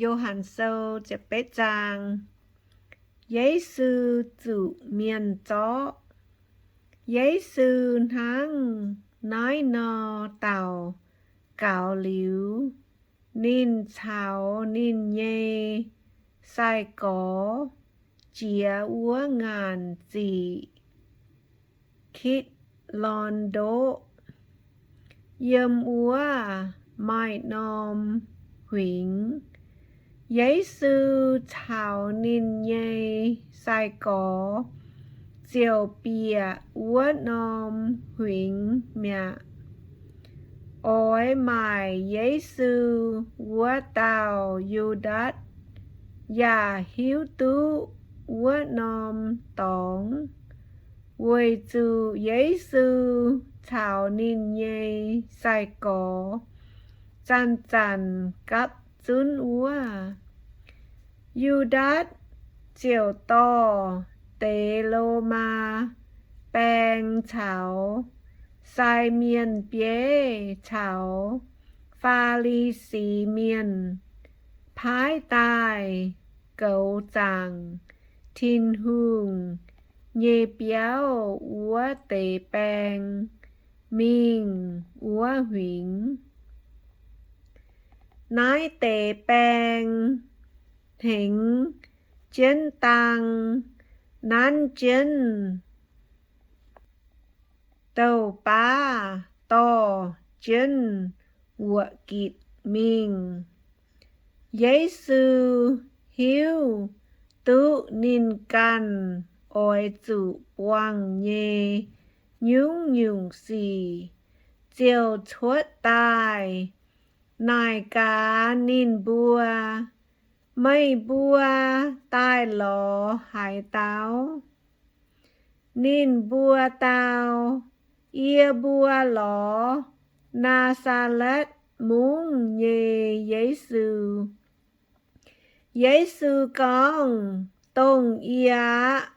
Yo^han Sou ziepc betv zaang. Yesu zuqc mienh zorqv. Yesu hnangv naaiv nor daux gaux liuz, ninh caux ninh nyei sai-gorx jiex wuov ngaanc ziqc Kitc^lon Ndoqv. Yiem wuov maaih norm huingx, Yesu caux ninh nyei sai-gorx ziouc bieqc wuov norm huingx mi'aqv. Oix maaic Yesu wuov dauh Yu^ndaatc yaac hiuv duqv wuov norm dorngx, weic zuqc Yesu caux ninh nyei sai-gorx zanc-zanc gapv zunv wuov. Yu^ndaatc ziouc dorh deix Lomaa baeng caux sai mienh bieiv caux Faa^li^si Mienh paaiv daaih goux zaangc Tin-Hungh nyei biauv wuov deix baeng mingh wuov huingx. Naaiv deix baeng hnengx jienv dang, nanv jienv douc baav, dorh jienv wuoqc gitc mingh. Yesu hiuv duqv ninh ganh oix zuqc buangh nyei nyungc-nyungc sic, ziouc cuotv daaih naaic gaax ninh mbuo, Meih mbuo daaih lorz haaix dauh? Ninh mbuo dau, Yie mbuo lorz Naa^saa^letv Mungv nyei Yesu. Yesu gorngv, Dongh yie aqv.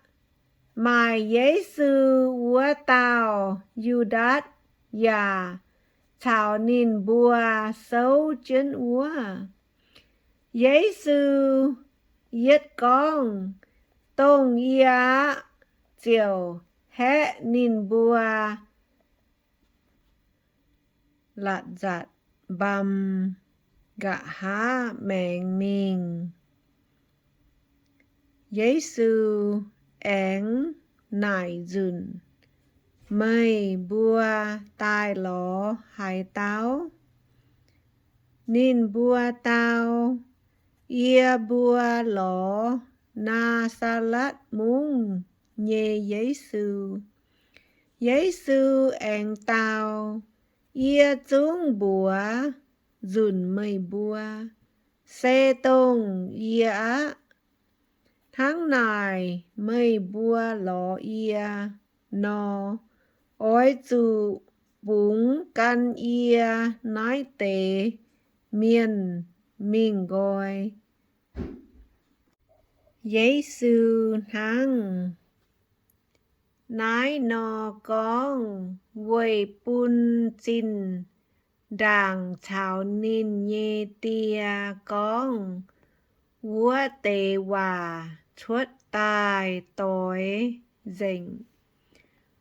Maaic Yesu wuov dauh Yu^ndaatc yaac caux ninh mbuo souv jienv wuov. Yesu yietv gorngv, Dongh yie aqv, ziouc haeqv ninh mbuo latc nzatc mbam, nqa'haav maengx mingh. Yesu aengx naaic nzunc, Meih mbuo daaih lorz haaix dauh? Ninh mbuo dau, Yie mbuo lorz Naa^saa^letv Mungv nyei Yesu. Yesu aengx dau, Yie zungv mbuox nzunc meih mbuo, se dongh yie aqv. Hnangv naaic meih mbuo lorz yie nor, oix zuqc bungx gan yie naaiv deix mienh mingh nqoi. Yesu hnangv naaiv nor gorngv weic bun zinh ndaangc caux ninh nyei Die gorngv wuov deix waac cuotv daaih doix nzengc.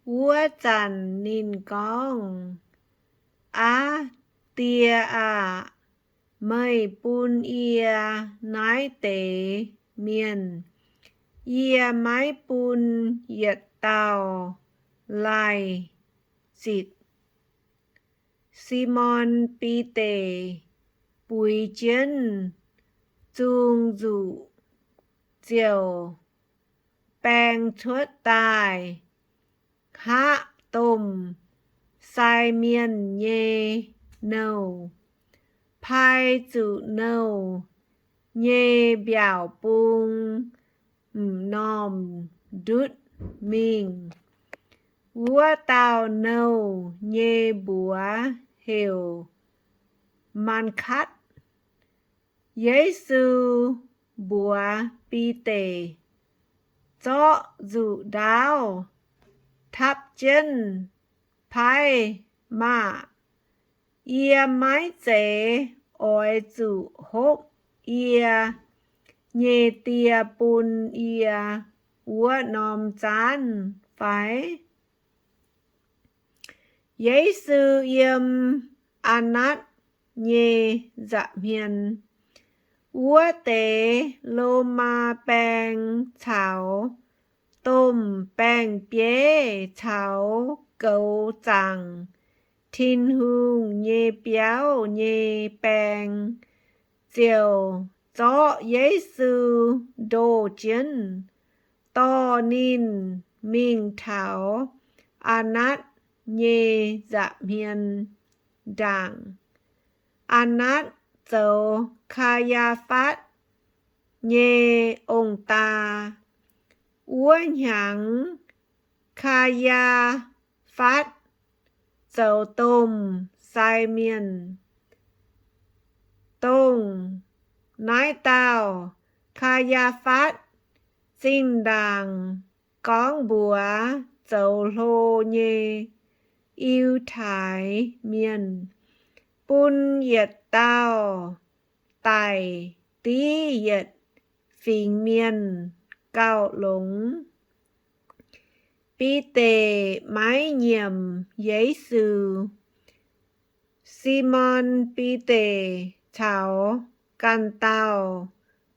Wuov zanc ninh gorngv, Aav, Die aah! Meih bun yie naaiv deix mienh, yie maiv bun yietc dauh laaih zitc. Simon Bide buix jienv zung nzuqc ziouc baeng cuotv daaih, hngaqv domh sai mienh nyei nouh, pai zuqc nouh nyei mbiaauc bung m'normh ndutv mingh. Wuov dauh nouh nyei mbuox heuc Maanv^katv. Yesu mbuox Bide, Zorqv nzuqc ndaauv, tapv jienv paaiv maah! Yie maiv zeiz oix zuqc hopv yie nyei Die bun yie wuov norm zaanv fai? Yesu yiem Aa^natv nyei nza'hmien. Wuov deix Lomaa baeng caux domh baeng-bieiv caux goux zaangc Tin-Hungh nyei biauv nyei baeng ziouc zorqv Yesu ndoh jienv, dorh ninh mingh taux Aa^natv nyei nza'hmien ndaangc. Aa^natv zoux Kaa^yaa^fatv nyei ong-daa. Wuov hnyangx Kaa^yaa^fatv zoux domh sai mienh. Dongh naaiv dauh Kaa^yaa^fatv zinh ndaangc gorngv mbuox zoux hlo nyei Yiutai Mienh, bun yietc dauh daic div yietc fingx mienh gauh longx. Bide maiv nyiemc Yesu. Simon Bide caux ganh dauh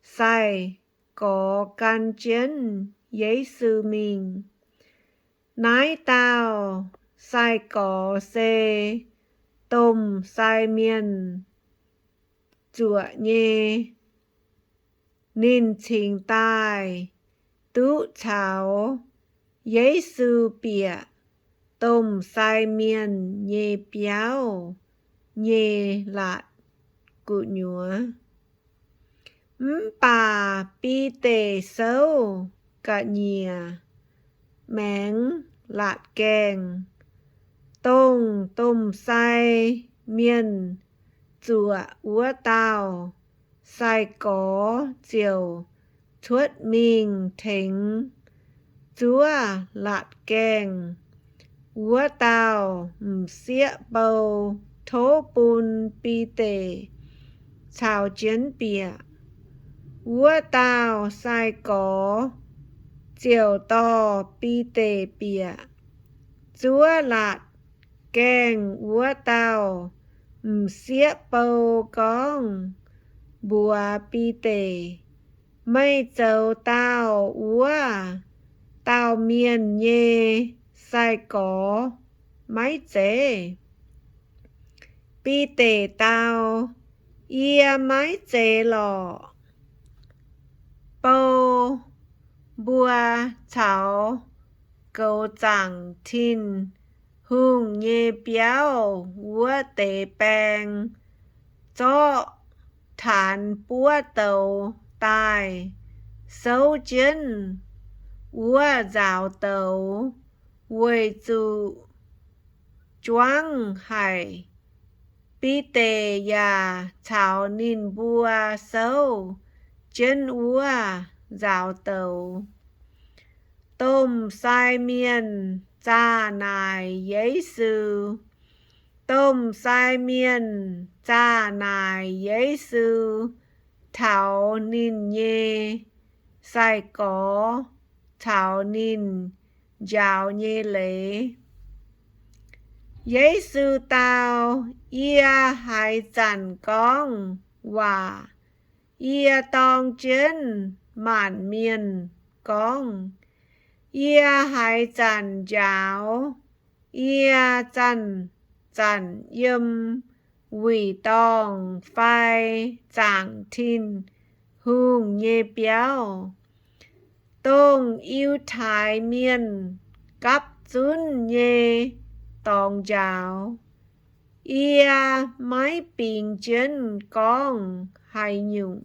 sai-gorx gan jienv Yesu mingh. Naaiv dauh sai-gorx se domh sai mienh zuoqc nyei. Ninh cingx daaih duqv caux Yesu bieqc domh sai mienh nyei biauv nyei laatc gu'nyuoz. Mv baac Bide souv ga'nyiec maengx laatc gaengh, dongh domh sai mienh zuoqc wuov dauh sai-gorx ziouc cuotv mingh tengx zuov laatc gaengh. Wuov dauh m'sieqv bou tov bun Bide caux jienv bieqc. Wuov dauh sai-gorx ziouc dorh Bide bieqc. Zuov laatc gaengh wuov dauh m'sieqv bou gorngv mbuox Bide, Meih zoux dauh wuov dauh mienh nyei sai-gorx maiv zeiz? Bide dau, Yie maiv zeiz lorqc. Bou mbuo caux goux zaangc Tin-Hungh nyei biauv wuov deix baeng zorqv taanx buov douz daaih souv jienv wuov nzaaux douz weic zuqc juangv haic. Bide yaac caux ninh mbuo souv jienv wuov nzaaux douz. Domh sai mienh zaah naaic Yesu. Domh sai mienh zaah naaic Yesu taux ninh nyei sai-gorx caux ninh njaaux nyei leiz. Yesu dau, Yie haaix zanc gorngv waac, yie dorng jienv maanc mienh gorngv. Yie haaix zanc njaaux, yie zanc-zanc yiem wuic dorngh fai zaangc Tin-Hungh nyei biauv. Dongh Yiutai Mienh gapv zunv nyei dorngx njaaux, yie maiv bingx jienv gorngv haaix nyungc.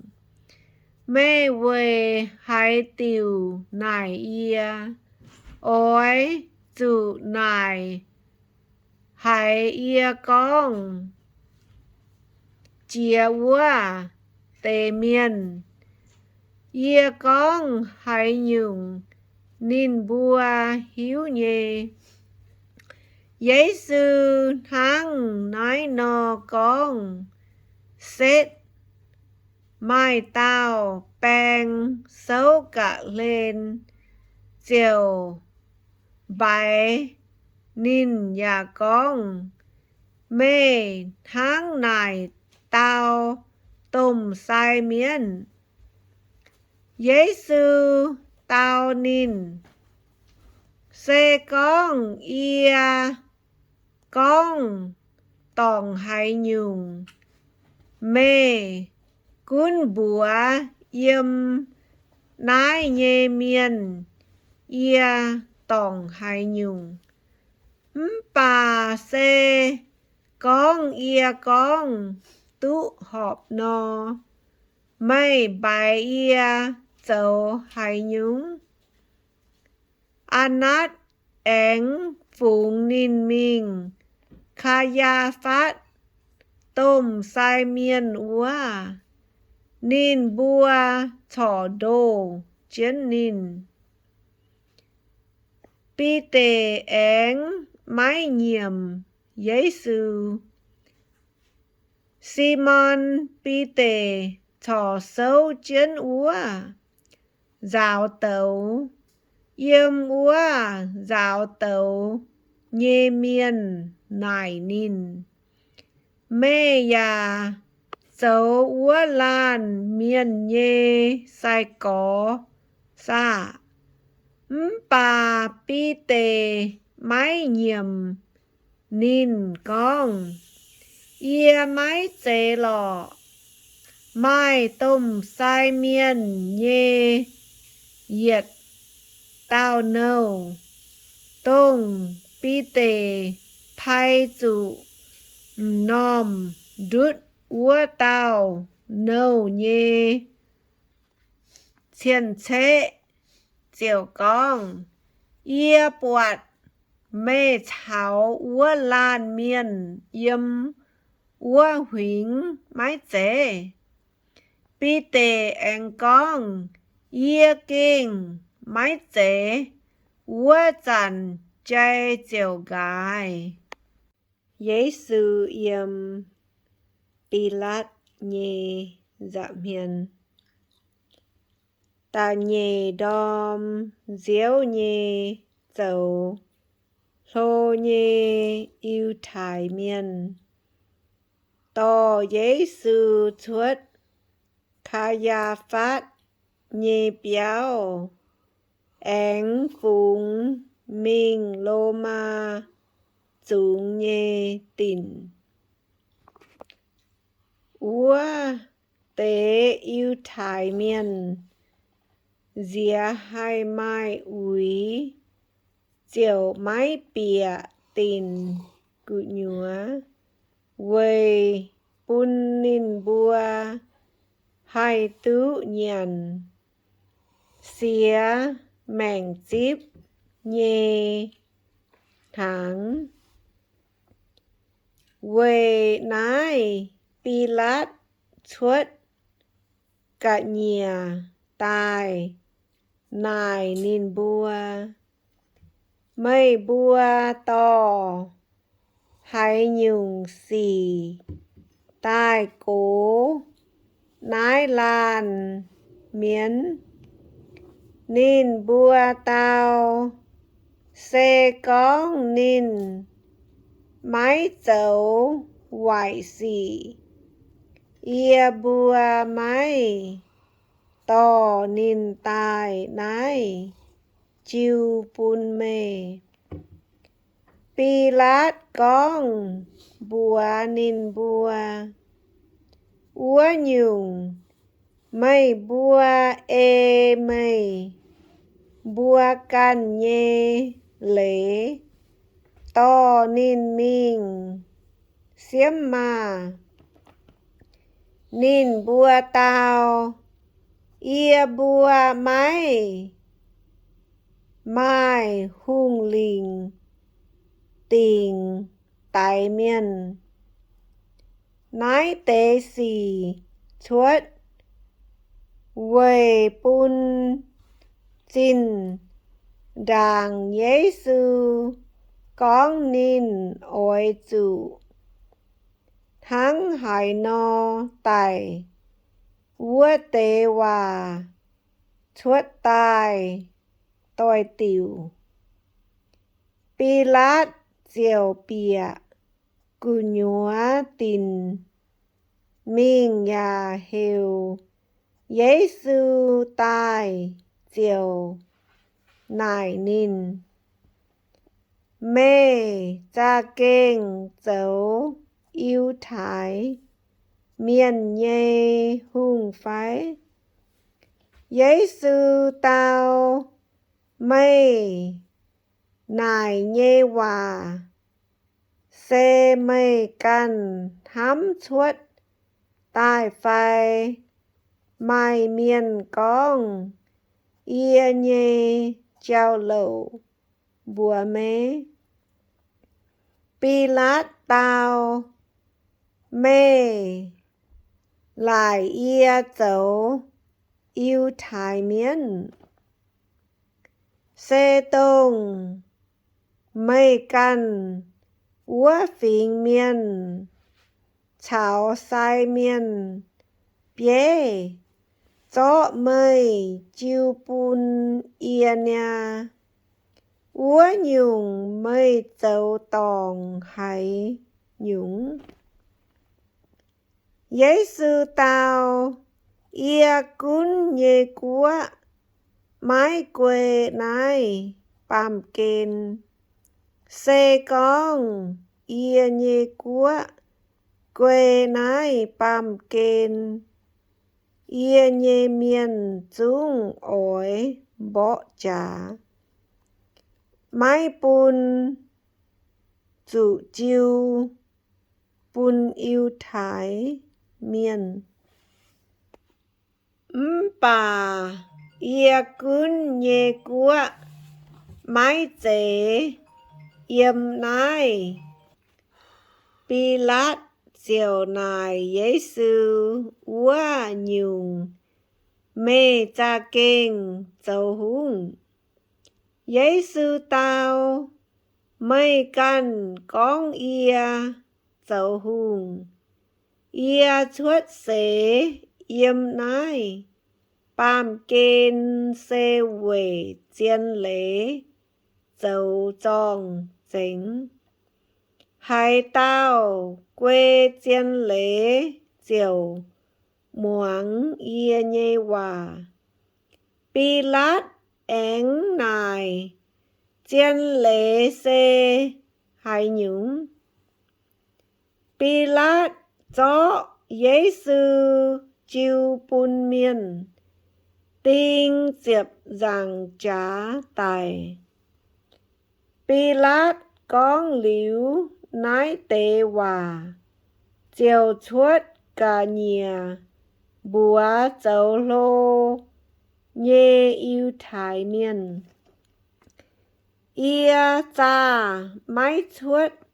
Meih weic haaix diuc naaic yie? Oix zuqc naaic haiz yie gorngv jiex wuov deix mienh. Yie gorngv haaix nyungc, ninh mbuo hiuv nyei. Yesu hnangv naaiv nor gorngv setv Maaih dauh baeng souv ga'hlen ziouc mbaix ninh yaac gorngv, Meih hnangv naaic dau domh sai mienh? Yesu dau ninh, Se gorngv yie gorngv dorngc haaix nyungc, meih gunv mbuox yiem naaiv nyei mienh yie dorngc haaix nyungc. Mv baac se gorngv yie gorngv duqv horpc nor, meih mbaix yie zoux haaix nyungc? Aa^natv aengx fungx ninh mingh Kaa^yaa^fatv domh sai mienh wuov. Ninh mbuo corc ndoh jienv ninh. Bide aengx maiv nyiemc Yesu. Simon Bide corc souv jienv wuov nzaaux douz. Yiem wuov nzaaux douz nyei mienh naaic ninh, Meih yaac zoux wuov laanh mienh nyei sai-gorx saah? Mv baac Bide maiv nyiemc. Ninh gorngv, Yie maiv zeiz lorqc. Maaih domh sai mienh nyei yietc dauh nouh, dongh Bide pai zuqc m'normh ndutv wuov dauh nouh nyei cien-ceqv, ziouc gorngv, Yie buatc meih caux wuov laanh mienh yiem wuov huingx maiv zeiz? Bide aengx gorngv, Yie gengh maiv zeiz. Wuov zanc jai ziouc nqaaix. Yesu yiem Bilaatv nyei nza'hmien. Da'nyeic ndorm nziouv nyei zoux hlo nyei Yiutai Mienh dorh Yesu cuotv Kaa^yaa^fatv nyei biauv, aengx fungx mingh Lomaa zungx nyei dinc. Wuov deix Yiutai Mienh nziex haih maaih uix ziouc maiv bieqc dinc gu'nyuoz, weic bun ninh mbuo haih duqv nyanc siex maengc zipv nyei hnaangx. Weic naaiv Bilaatv cuotv ga'nyiec daaih naaic ninh mbuo, Meih mbuo dorh haaix nyungc sic daaih gox naaiv laanh mienh? Ninh mbuo dau, Se gorngv ninh maiv zoux waaic sic, yie mbuo maiv dorh ninh daaih naaiv jiu bun meih. Bilaatv gorngv mbuox ninh mbuo, Wuov nyungc, meih mbuo ei meih mbuo ganh nyei leiz dorh ninh mingh siemv maah! Ninh mbuo dau, Yie mbuo maiv maaih hungh lingc dingc daix mienh. Naaiv deix sic cuotv weic bun zinh ndaangc Yesu gorngv ninh oix zuqc hnangv haaix nor daic. wuov deix waac cuotv daaih doix-diuc. Bilaatv ziouc bieqc gu'nyuoz dinc mingh yaac heuc Yesu daaih ziouc naaic ninh, Meih za'gengh zoux Yiutai Mienh nyei hungh fai? Yesu dau, Meih naaic nyei waac se meih ganh hnamv cuotv daaih fai? Maaih mienh gorngv yie nyei jauv-louc mbuox meih. Bilaatv dau, Meih laaic yie zoux Yiutai Mienh, se dongh meih ganh wuov fingx mienh caux sai mienh bieiv zorqv meih jiu bun yie niaa. Wuov nyungc meih zoux dorngc haaix nyungc? Yesu dau, Yie gunv nyei guoqv maiv guei naaiv baamh gen. Se gorngv yie nyei guoqv guei naaiv baamh gen, yie nyei mienh zungv oix mborqv jaax, maiv bun zuqc jiu bun Yiutai Mienh. Mv baac yie gunv nyei guoqv maiv zeiz yiem naaiv. Bilaatv ziouc naaic Yesu, Wuov nyungc meih za'gengh zoux hungh? Yesu dau, Meih ganh gorngv yie zoux hungh. Yie cuotv seix yiem naaiv baamh gen se weic zien leiz zoux zorng-zengx. Haaix dauh guei zien leiz ziouc muangx yie nyei waac. Bilaatv aengx naaic, Zien leiz se haaix nyungc? Bilaatv zorqv Yesu jiu bun mienh ding ziepc nzaangc jaax daic. Bilaatv gorngv liuz naaiv deix waac, ziouc cuotv ga'nyiec mbuox zoux hlo nyei Yiutai Mienh, Yie zaah maiv cuotv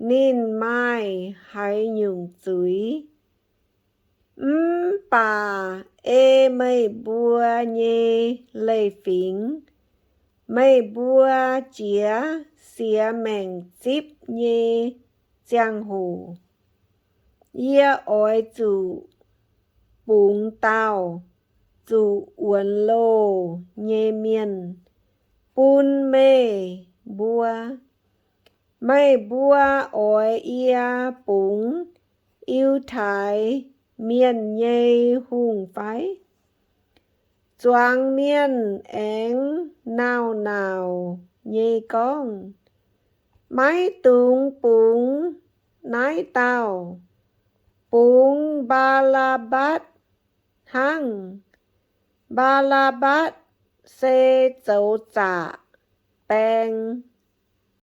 ninh maaih haaix nyungc zuiz. Mv baac ei meih mbuo nyei leiz-fingx, meih mbuo jiex siex maengc zipv nyei ziangh hoc, yie oix zuqc bungx dauh zuqc wuonx loh nyei mienh bun meih mbuo. Meih mbuo oix yie bungx Yiutai Mienh nyei hungh fai? Zuangx mienh aengx nauc-nauc nyei gorngv, Maiv dungx bungx naaiv dauh. Bungx Mbaa^laa^mbatc hnangv. Mbaa^laa^mbatc se zoux zaqc baeng